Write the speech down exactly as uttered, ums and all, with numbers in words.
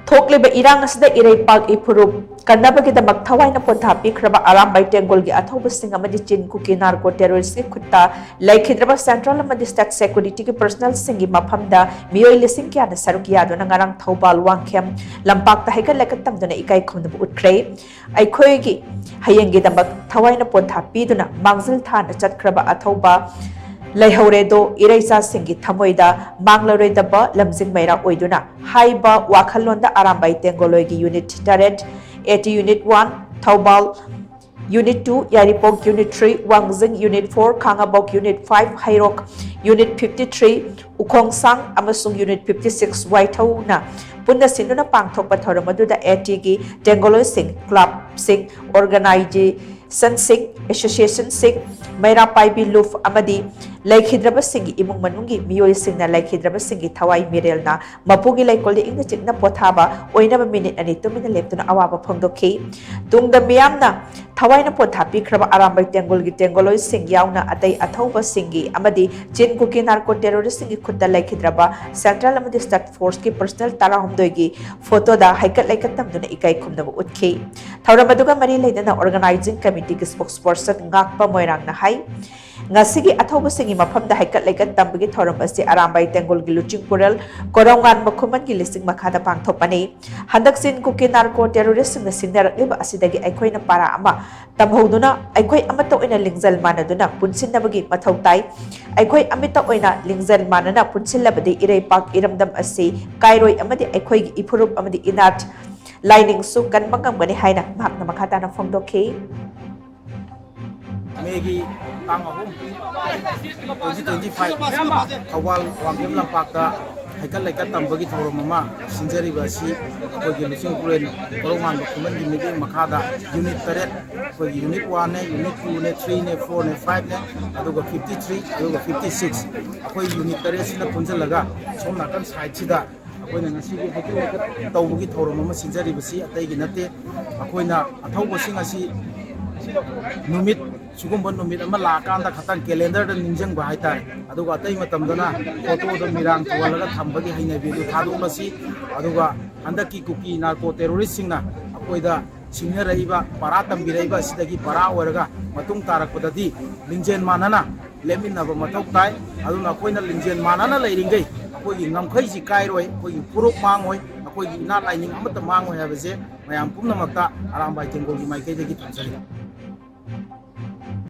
ꯊꯣꯛꯂꯤꯕ ꯏꯔꯥꯡ ꯑꯁꯤꯗ ꯏꯔꯩꯄꯥꯛ ꯏꯐꯨꯔꯨꯞ ꯀꯟꯅꯕꯒꯤꯗꯃꯛ ꯊꯋꯥꯏꯅ ꯄꯣꯟꯊꯥ ꯄꯤꯈ꯭ꯔꯕ ꯑꯔꯥꯝꯕꯥꯏ ꯇꯦꯡꯒꯣꯜꯒꯤ ꯑꯊꯧꯕꯁꯤꯡ ꯑꯃꯗꯤ ꯆꯤꯟ ꯀꯨꯀꯤ ꯅꯥꯔꯀꯣ ꯇꯦꯔꯣꯔꯤꯁꯀꯤ ꯈꯨꯠꯇ ꯂꯩꯈꯤꯗ꯭ꯔꯕ ꯁꯦꯟꯇ꯭ꯔꯦꯜ ꯑꯃꯗꯤ ꯁ꯭ꯇꯦꯠ ꯁꯦꯀ꯭ꯌꯨꯔꯤꯇꯤꯒꯤ ꯄꯔꯁꯣꯅꯦꯜꯁꯤꯡꯒꯤ ꯃꯐꯝꯗ ꯃꯤꯑꯣꯏ ꯂꯤꯁꯤꯡ ꯀꯌꯥꯅ ꯁꯔꯨꯛ ꯌꯥꯗꯨꯅ ꯉꯔꯥꯡ ꯊꯧꯕꯥꯜ, ꯋꯥꯡꯈꯦꯝ ꯂꯝꯄꯥꯛꯇ ꯍꯩꯀꯠ ꯂꯩꯀꯠ ꯇꯝꯗꯨꯅ ꯏꯀꯥꯏ ꯈꯨꯝꯅꯕ ꯎꯠꯈ꯭ꯔꯦ꯫ ꯑꯩꯈꯣꯏꯒꯤ ꯍꯌꯦꯡꯒꯤꯗꯃꯛ ꯊꯋꯥꯏꯅ ꯄꯣꯟꯊꯥ ꯄꯤꯗꯨꯅ ꯃꯥꯡꯖꯤꯜ ꯊꯥꯅ ꯆꯠꯈ꯭ꯔꯕ ꯑꯊꯧꯕ ꯂꯩꯍꯧꯔꯦꯗꯣ ꯏꯔꯩꯆꯥꯁꯤꯡꯒꯤ ꯊꯃꯣꯏꯗ ꯃꯥꯡꯂꯔꯣꯏꯗꯕ ꯂꯝꯖꯤꯡ ꯃꯩꯔꯥ ꯑꯣꯏꯗꯨꯅ ꯍꯥꯏꯕ ꯋꯥꯈꯜꯂꯣꯟꯗ ꯑꯔꯥꯝꯕꯥꯏ ꯇꯦꯡꯒꯣꯂꯣꯏꯒꯤ ꯌꯨꯅꯤꯠ ꯇꯔꯦꯠ, A T unit one, Thoubal unit two, Yairipok unit three, Wangjing unit four, Khangabok unit five, Heirok unit fifty three, Ukhongsang ꯑꯃꯁꯨꯡ ꯌꯨꯅꯤꯠ ꯐꯤꯐꯇꯤ ꯁꯤꯛꯁ ꯋꯥꯏꯊꯧꯅ ꯄꯨꯟꯅ ꯁꯤꯟꯗꯨꯅ ꯄꯥꯡꯊꯣꯛꯄ ꯊꯧꯔꯝ ꯑꯗꯨꯗ ꯑꯦ ꯇꯤꯒꯤ ꯇꯦꯡꯒꯣꯂꯣꯏꯁꯤꯡ, ꯀ꯭ꯂꯕꯁꯤꯡ, ꯑꯣꯔꯒꯅꯥꯏꯖꯦꯁꯟꯁꯤꯡ, ꯑꯦꯁꯣꯁꯤꯌꯦꯁꯟꯁꯤꯡ, ꯃꯩꯔꯥ ꯄꯥꯏꯕꯤ ꯂꯨꯞ ꯑꯃꯗꯤ ꯂꯩꯈꯤꯗ꯭ꯔꯕꯁꯤꯡꯒꯤ ꯏꯃꯨꯡ ꯃꯅꯨꯡꯒꯤ ꯃꯤꯑꯣꯏꯁꯤꯡꯅ ꯂꯩꯈꯤꯗ꯭ꯔꯕꯁꯤꯡꯒꯤ ꯊꯋꯥꯏ ꯃꯤꯔꯦꯜꯅ ꯃꯄꯨꯒꯤ ꯂꯩꯀꯣꯜꯗ ꯏꯪꯅ ꯆꯤꯛꯅ ꯄꯣꯊꯥꯕ ꯑꯣꯏꯅꯕ ꯃꯤꯅꯤꯠ ꯑꯅꯤ ꯇꯨꯃꯤꯟꯅ ꯂꯦꯞꯇꯨꯅ ꯑꯋꯥꯕ ꯐꯣꯡꯗꯣꯛꯈꯤ꯫ ꯇꯨꯡꯗ ꯃꯤꯌꯥꯝꯅ ꯊꯋꯥꯏꯅ ꯄꯣꯟꯊꯥ ꯄꯤꯈ꯭ꯔꯕ ꯑꯔꯥꯝꯕꯥꯏ ꯇꯦꯡꯒꯣꯜꯒꯤ ꯇꯦꯡꯒꯣꯂꯣꯏꯁꯤꯡ ꯌꯥꯎꯅ ꯑꯇꯩ ꯑꯊꯧꯕꯁꯤꯡꯒꯤ ꯑꯃꯗꯤ ꯆꯤꯟ ꯀꯨꯀꯤ ꯅꯥꯔꯀꯣ ꯇꯦꯔꯣꯔꯤꯁꯁꯤꯡꯒꯤ ꯈꯨꯠꯇ ꯂꯩꯈꯤꯗ꯭ꯔꯕ ꯁꯦꯟꯇ꯭ꯔꯦꯜ ꯑꯃꯗꯤ ꯁ꯭ꯇꯦꯠ ꯐꯣꯔꯁꯀꯤ ꯄꯔꯁꯣꯅꯦꯜ ꯇꯔꯥꯍꯨꯝꯗꯣꯏꯒꯤ ꯐꯣꯇꯣꯗ ꯍꯩꯀꯠ ꯂꯩꯀꯠ ꯇꯝꯗꯨꯅ ꯏꯀꯥꯏ ꯈꯨꯝꯅꯕ ꯎꯠꯈꯤ꯫ ꯊꯧꯔꯝ ꯑꯗꯨꯒ ꯃꯔꯤ ꯂꯩꯅꯅ ꯑꯣꯔꯒꯅꯥꯏꯖꯤꯡ ꯀꯃꯤꯇꯤꯒꯤ ꯁ꯭ꯄꯣꯛꯁꯄꯔꯁꯟ ꯉꯥꯛꯄ ꯃꯣꯏꯔꯥꯡꯅ ꯍꯥꯏ, ꯉꯁꯤꯒꯤ ꯑꯊꯧꯕꯁꯤꯡꯒꯤ ꯃꯐꯝꯗ ꯍꯩꯀꯠ ꯂꯩꯀꯠ ꯇꯝꯕꯒꯤ ꯊꯧꯔꯝ ꯑꯁꯤ ꯑꯔꯥꯝꯕꯥꯏ ꯇꯦꯡꯒꯣꯜꯒꯤ ꯂꯨꯆꯤꯡꯄꯨꯔꯦꯜ ꯀꯣꯔꯧꯉꯥꯟꯕ ꯈꯨꯃꯟꯒꯤ ꯂꯤꯁꯤꯡ ꯃꯈꯥꯗ ꯄꯥꯡꯊꯣꯛꯄꯅꯤ꯫ ꯍꯟꯗꯛ ꯆꯤꯟ ꯀꯨꯀꯤ ꯅꯥꯔꯀꯣ ꯇꯦꯔꯣꯔꯤꯁꯁꯤꯡꯅ ꯁꯤꯡꯅꯔꯛꯂꯤꯕ ꯑꯁꯤꯗꯒꯤ ꯑꯩꯈꯣꯏꯅ ꯄꯥꯔꯥ ꯑꯃ ꯇꯝꯍꯧꯗꯨꯅ ꯑꯩꯈꯣꯏ ꯑꯃꯠꯇ ꯑꯣꯏꯅ ꯂꯤꯡꯖꯦꯜ ꯃꯥꯟꯅꯗꯨꯅ ꯄꯨꯟꯁꯤꯟꯅꯕꯒꯤ ꯃꯊꯧ ꯇꯥꯏ꯫ ꯑꯩꯈꯣꯏ ꯑꯃꯠꯇ ꯑꯣꯏꯅ ꯂꯤꯡꯖꯦꯜ ꯃꯥꯟꯅꯅ ꯄꯨꯟꯁꯤꯜꯂꯕꯗꯤ ꯏꯔꯩꯄꯥꯛ ꯏꯔꯝꯗꯝ ꯑꯁꯤ ꯀꯥꯏꯔꯣꯏ ꯑꯃꯗꯤ ꯑꯩꯈꯣꯏꯒꯤ ꯏꯐꯨꯔꯨꯞ ꯑꯃꯗꯤ ꯏꯅꯥꯠ ꯂꯥꯏꯅꯤꯡꯁꯨ ꯀꯟꯕ ꯉꯝꯒꯅꯤ ꯍꯥꯏꯅ ꯃꯍꯥꯛꯅ ꯃꯈꯥ ꯇꯥꯅ ꯐꯣꯡꯗꯣꯛꯈꯤ꯫ ꯃꯦꯒꯤ ꯇꯥꯡ ꯑꯍꯨꯝ, twenty twenty five, Thoubal Wangkhem ꯂꯝꯄꯥꯛꯇ ꯍꯩꯀꯠ ꯂꯩꯀꯠ ꯇꯝꯕꯒꯤ ꯊꯧꯔꯝ ꯑꯃ ꯁꯤꯟꯖꯔꯤꯕ ꯑꯁꯤ ꯑꯩꯈꯣꯏꯒꯤ ꯂꯨꯆꯤꯡꯄꯨꯔꯦꯜ ꯀꯣꯔꯧꯉꯥꯟꯕ ꯈꯨꯃꯟꯒꯤ ꯃꯤꯠꯌꯦꯡ ꯃꯈꯥꯗ ꯌꯨꯅꯤꯠ ꯇꯔꯦꯠ, ꯑꯩꯈꯣꯏꯒꯤ ꯌꯨꯅꯤꯠ ꯋꯥꯟꯅꯦ, ꯌꯨꯅꯤꯠ ꯇꯨꯅꯦ, ꯊ꯭ꯔꯤꯅꯦ, ꯐꯣꯔꯅꯦ, ꯐꯥꯏꯚꯅꯦ, ꯑꯗꯨꯒ ꯐꯤꯐꯇꯤ ꯊ꯭ꯔꯤ, ꯑꯗꯨꯒ ꯐꯤꯐꯇꯤ ꯁꯤꯛꯁ, ꯑꯩꯈꯣꯏ ꯌꯨꯅꯤꯠ ꯇꯔꯦꯠꯁꯤꯅ ꯄꯨꯟꯁꯤꯜꯂꯒ ꯁꯣꯝ ꯅꯥꯀꯟ ꯁꯥꯏꯠꯁꯤꯗ ꯑꯩꯈꯣꯏꯅ ꯉꯁꯤꯒꯤ ꯍꯩꯀꯠ ꯂꯩꯀꯠ ꯇꯧꯕꯒꯤ ꯊꯧꯔꯝ ꯑꯃ ꯁꯤꯟꯖꯔꯤꯕꯁꯤ ꯑꯇꯩꯒꯤ ꯅꯠꯇꯦ꯫ ꯑꯩꯈꯣꯏꯅ ꯑꯊꯧꯕꯁꯤꯡ ꯑꯁꯤ ꯅꯨꯃꯤꯠ ꯁꯤꯒꯨꯝꯕ ꯅꯨꯃꯤꯠ ꯑꯃ ꯂꯥꯛꯑꯀꯥꯟꯗ ꯈꯇꯪ ꯀꯦꯂꯦꯟꯗꯔꯗ ꯅꯤꯡꯁꯤꯡꯕ ꯍꯥꯏꯇꯥꯔꯦ꯫ ꯑꯗꯨꯒ ꯑꯇꯩ ꯃꯇꯝꯗꯅ ꯐꯣꯇꯣꯗ ꯃꯤꯔꯥꯡ ꯊꯨꯍꯜꯂꯒ ꯊꯝꯕꯒꯤ ꯍꯩꯅꯕꯤ ꯑꯗꯨ ꯊꯥꯗꯣꯛꯂꯁꯤ꯫ ꯑꯗꯨꯒ ꯍꯟꯗꯛꯀꯤ ꯀꯨꯀꯤ ꯅꯥꯔꯀꯣ ꯇꯦꯔꯣꯔꯤꯁꯁꯤꯡꯅ ꯑꯩꯈꯣꯏꯗ ꯁꯤꯡꯅꯔꯛꯏꯕ, ꯄꯔꯥ ꯇꯝꯕꯤꯔꯛꯏꯕ ꯑꯁꯤꯗꯒꯤ ꯄꯔꯥ ꯑꯣꯏꯔꯒ ꯃꯇꯨꯡ ꯇꯥꯔꯛꯄꯗꯗꯤ ꯂꯤꯡꯖꯦꯜ ꯃꯥꯟꯅꯅ ꯂꯦꯞꯃꯤꯟꯅꯕ ꯃꯊꯧ ꯇꯥꯏ꯫ ꯑꯗꯨꯅ ꯑꯩꯈꯣꯏꯅ ꯂꯤꯡꯖꯦꯜ ꯃꯥꯟꯅꯅ ꯂꯩꯔꯤꯈꯩ ꯑꯩꯈꯣꯏꯒꯤ ꯉꯝꯈꯩꯁꯤ ꯀꯥꯏꯔꯣꯏ, ꯑꯩꯈꯣꯏꯒꯤ ꯐꯨꯔꯨꯞ ꯃꯥꯡꯉꯣꯏ, ꯑꯩꯈꯣꯏꯒꯤ ꯏꯅꯥꯠ ꯂꯥꯏꯅꯤꯡ ꯑꯃꯠꯇ ꯃꯥꯡꯉꯣꯏ ꯍꯥꯏꯕꯁꯦ ꯃꯌꯥꯝ ꯄꯨꯝꯅꯃꯛꯇ ꯑꯔꯥꯝꯕꯥꯏ ꯇꯦꯡꯒꯣꯜꯒꯤ ꯃꯥꯏꯀꯩꯗꯒꯤ ꯊꯝꯖꯔꯤ꯫